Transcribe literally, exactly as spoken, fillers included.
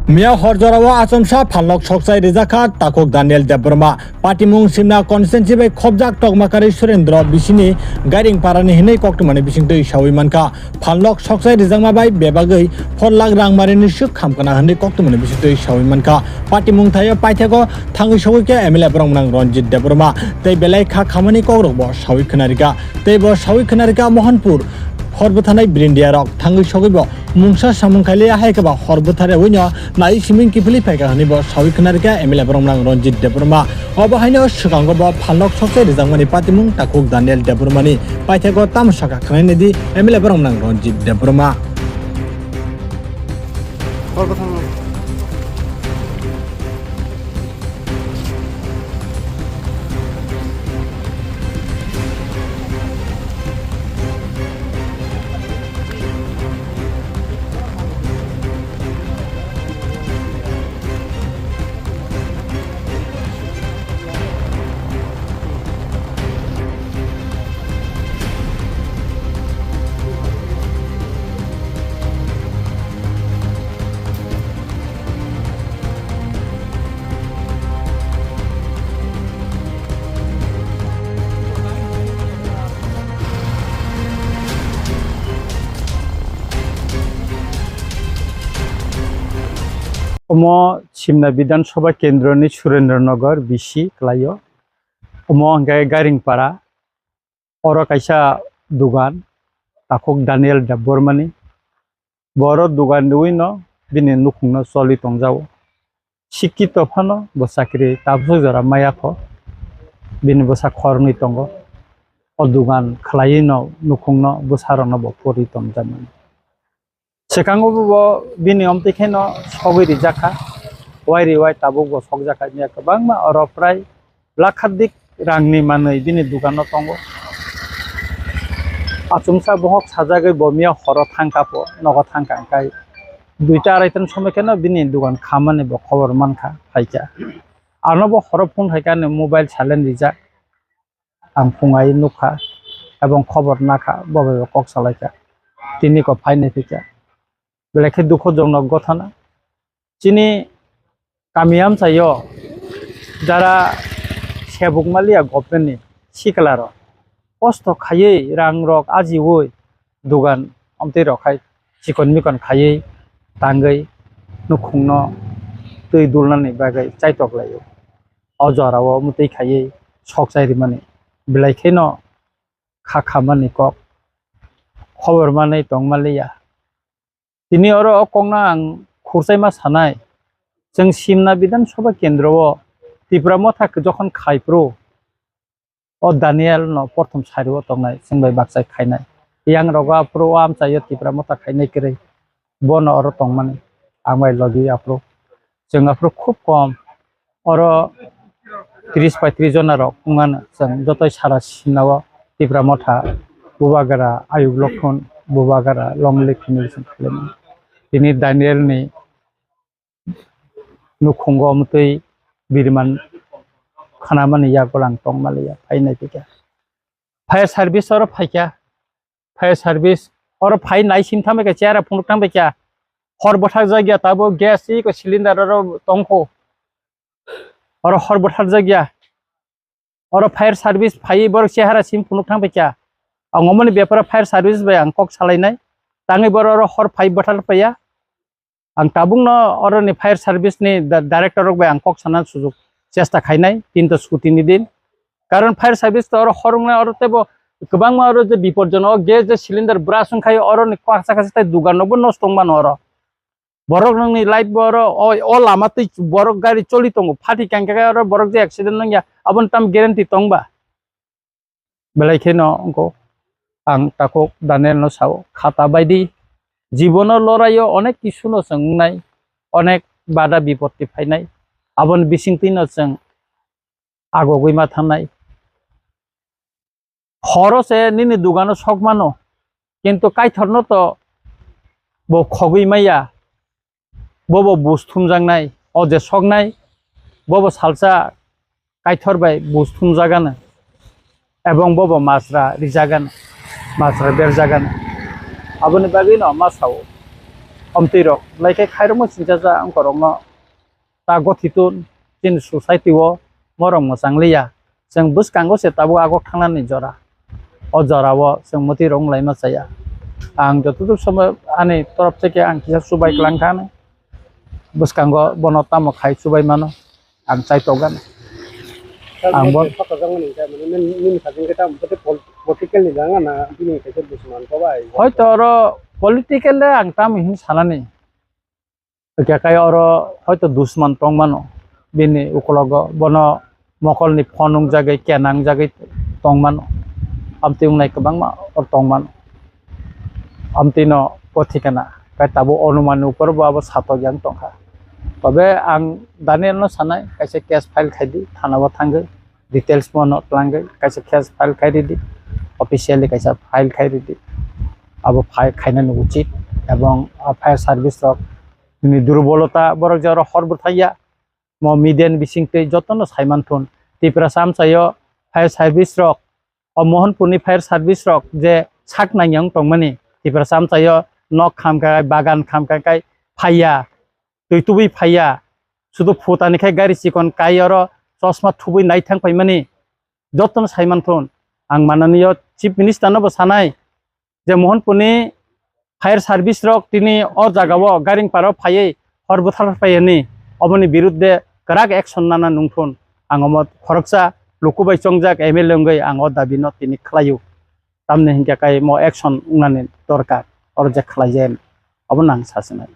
Miya hor jorao achomsa phalnok sokchai rijak kha takhuk Daniel Debbarma. Patimung Simna constituency bai khobjak Tokmakarwi Surendra bisini Gairing parani hinwi koktwmani bisingtwi sawi mankha. Phalnok sokchai rijakma bai bebagwi phor lakh rang marini swk khamkana hinwi koktwmani bisingtwi sawi mankha. Patimung thaio paithakgo thangwi sogwi khe M L A borok mwnang Ranjit Debbarma tei belai kha khamani kokrokbo sawi khwnarikha. Tei bo sawi khwnarikha Mohanpur hor bwtharnai Brindiarok thangwi sogwibo mungsa samung khailiya, hai khe ba hor bwthar rwino nai siming kiphilwi phaikha hwnwi bo sawi khwnarikha M L A borok mwnang Ranjit Debbarma. Obo haino swkango bo phalnok sokchai rijakmani patimung takhuk Daniel Debbarmani paithakgo tamo sakha khwnai naidi M L A borok mwnang Ranjit Debbarma. Omo Simna Bidhan Sabha Kendroni Surendra Nagar B C kwlaio. Omo hwnkhe Gairing para. Oro kaisa dugan, takhuk Daniel Debbarmani. Bo oro dugan riwino bini nukhungno choli tongjago. Sikito phano bo chakri tabuk jora maya kho. Bini bwsa khoroknwi tongo. O dugan khwlaiwino nukhungno bwsarokno bo pori tongjakmani. Swkango bo bini omtwi kheno sogwi rijak kha, wai ri wai tabuk bo sokjak kha, miya kwbangma oro prai lakhadik rangni manwi bini dukano tongo. Achomsa bohok sajagwi bo miya horo thangkha po, nogo thangkha, hwnkhe duita arai ta somoi kheno bini dukan khamani bo khobor mankha, phaikha. Ano bo horo phone khaikha, ani mobile silent rijak. Ang phungai nukha, ebong khobor nakha, bo bai bo kok salaikha. Tini ko phainai phikha. Belai khe dukhojonok gothana. Chini kami amchaio jara sebuk maliya government ni sikla rok kosto khaiwi rang rok ajiwi dugan amtwi rok hai chikon mikon khaiwi tangwi nukhungno twi dulnani bagwi chaitok laio. O jorao mwtwi khaiwi sok chai rimani belai kheno kha khamani kok khobor manwi tong manliya. Tini oro o kokno ang khurchaima sanai, chwng Simna Bidhan Sabha Kendro o Tipra Motha jokhon khai phuru, o Daniel no prothom sari o tongnai, chwng bai bakchai khainai. Yang rogo aphuru o amchaio Tipra Motha khainai kwrwi, bono oro tongmani, ang bai logi aphuru. Chwng aphuru khub kom, oro tris paitris jona rok wngmano, chwng jotoi sara Simna o Tipra Motha, Bubagra, Ayuk Lokhon, Bubagra, Longlik hinwi chwng khaimani. Tini Daniel ni nukhungo mwtwi biriman khanamani yago lang tong maliya, phai nai phikha. Fire service oro phaikha, fire service oro phai nai sim thangbai kha, chera phunuk thangbai kha. Hor bwthak jakya, tabo gas iko cylinder oro tongkho. Oro hor bwthak jakya. Oro fire service phai borok chehara sim phunuk thangbai kha. Ang omoni beparo fire service bai ang kok salainai. Tangwi borok oro hor phai bwthar paiya. Ang tabukno oroni fire service ni da-, director rok bai ang kok sana sujuk chesta khainai, kintu chuti ni din. Karon fire service to oro hor wngnai, oro teibo kwbangma oro je bipodjonok gas je cylinder blast wngkhaio, oroni kwchak kwchak tei dugan rokbo nosto wngmano oro. Borok nokni light bo oro o, o lama twi borok gari choli tongo, phatwi kangkhe oro borok je accident wngya aboni tamo guarantee tongba? Belai kheno wngkho. Ang takhuk Daniel no sao, khata baidi jibono loraio onek kisu no chwng wngnai, onek bada bipotti phainai, aboni bisingtwi no chwng agogwi ma thangnai. Horo se nini dugano sok mano, kintu Kaitorno to bo khogwi maya. Bobo buj thumjaknai, o je soknai, bobo salsa Kaitor bai buj thumjagano, ebong bobo majra rijagano, majra berjagano. Aboni bagwino ma sao, Omtwi rok lai khe khairokma singcha ja wngkorokno ta gothitun chini society o morok mwchang liya. Chwng bwskango se tabuk agok thangnani jora. O jora o chwng mwtwi rok wng laima chaya. Ang joto duk somoy ani torop theke ang kisa chubai klang kha. Bwskango bono tamo khai chubai mano. Ang chai tokgani. Ang bo- Saka jangmani khe mane nini, nini sajwng khe tamo bote pol-, political ni janga na bini kaisa dusman ko bai? Hoito oro political le ang tamo hin sanani. Hwnkhe kai oro hoito dusman tongmano. Bini ukologo bono mokolni phone wngjagwi, kena wngjagwi tongmano. Amtwi wngnai kwbangma oro tongmano. Amtwino pothikana kai tabuk onumanni upor bo abo satok yang tongkha. Tobe ang Danielno sanai, kaisa case file khai di, thana o thangwi, details bono twlangwi kaisa case file khai ridi, officially kaisa file khai ridi. Abo file khainani uchit, ebong a fire service rok ni durbolota borok je oro hor bwthai ya, mo media ni bisingtwi jotono saimanthun. Tiprasa amchaio fire service rok, o Mohanpurni fire service rok je sak nangya wng tongmani, Tiprasa amchaio nok khamkha, bagan khamkha kai phaiya, twi tubui phaiya, sudu phutani khai gari chikon kai oro chosma thubui naithang paimani, jotono saimanthun. Ang mananiyo Chief Minister no bo sanai, je Mohanpurni fire service rok tini o jaga o Garingpara o phaiwi hor bwthar phai hwnwi oboni birudde kwrak action nana nungthun. Ang omo khoroksa luku bai chongjak M L A wngwi ang o dabi no tini khlaio. Tamni hinkhe kai mo action wngnani dorkar, oro je khlaijak obo nang sasinai.